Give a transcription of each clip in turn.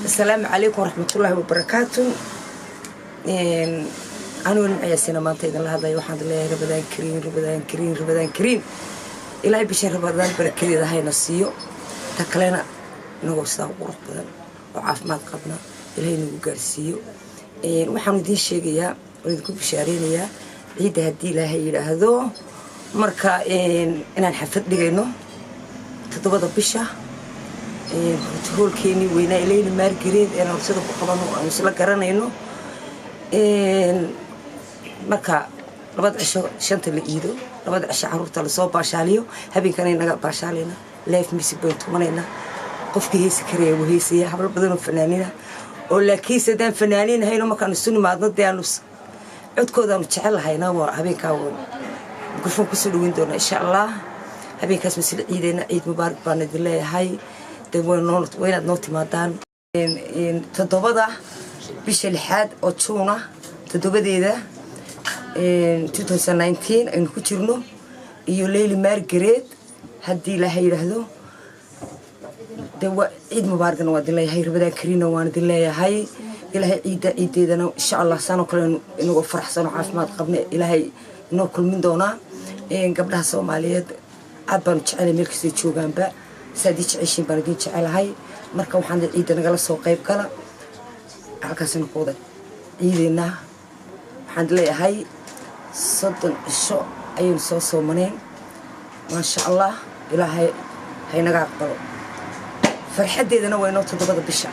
Asalaamu calaykum waraxmatullaahi wabarakaatu. Anigoo Nimcayaasina maanta idinla hadlaya, waxaan leeyahay Ramadaan kariim, Ramadaan kariim, Ramadaan kariim. Ilaahay bisha Ramadaan barakadeeda hayna siiyo. Ta kalena, inagoo sidaa u qurux badan oo caafimaad qabna Ilaahay nagu gaarsiiyo. Waxaan idiin sheegayaa oo idinku bishaareynayaa ciidda, haddii Ilaahay yidhaahdo, marka inaan xaflad dhigayno 7da bisha, hoolkeenii weynaa Eleyna Maargareed ee aroosada ku qabano, aanu isla garanayno. Marka 2da cisho, 5ta la iido, 2da cisho caruurta lasoo baashaaliyo, habeenkana naga baashaalayna, live music baynu tumanaynaa. Qofkii heesi karaya wuu heesaya. Hablo badanoo fanaaniina oo laakiinse haddaan fanaaniin hayno, markaanu isu nimaadno dee aanu codkoodaanu jecel lahayna, waa habeenkaa mikrofon kusoo dhaweyn doonaa, insha Allah. Habeenkaas masla ciideyna. Ciid mubaarak baan idin leeyahay. Dee waa inaad noo timaadaan 7da bisha lixaad oo Juuna 7deeda 2019 aynu ku jirno iyo Leyli Maargareed, haddii Ilaahay yidhaahdo. De waa ciid mubaaragna waa idin leeyahay, Ramadaan kariimna waan idin leeyahay. Ilaahay ciidda ciiddeedana, insha Allah, saanoo kale inagoo faraxsan oo caafimaad qabna Ilaahay inoo kulmin doonaa. Gabdhaha Soomaaliyeed aad baanu jecelay meel kastay joogaanba. Saad ii jeceshiin baan idin jecelahay. Marka waxaan ciidda nagala soo qayb gala, halkaasina ku wada ciideynaa. Waxaan leeyahay 30 cisho ayaynu soo soomaneen, maasha Allah. Ilaahay haynaga aqbalo. Farxaddeedana waa inoo 7da bisha,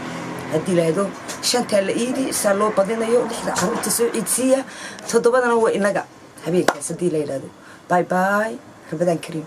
haddii ilaahdo. 5taa la iidi, saa loo badinayo, 6da caruurta soo ciidsiiya, 7dana waa inaga habeenkaas, haddii la yidhahdo. Bye bye, Ramadaan kariim.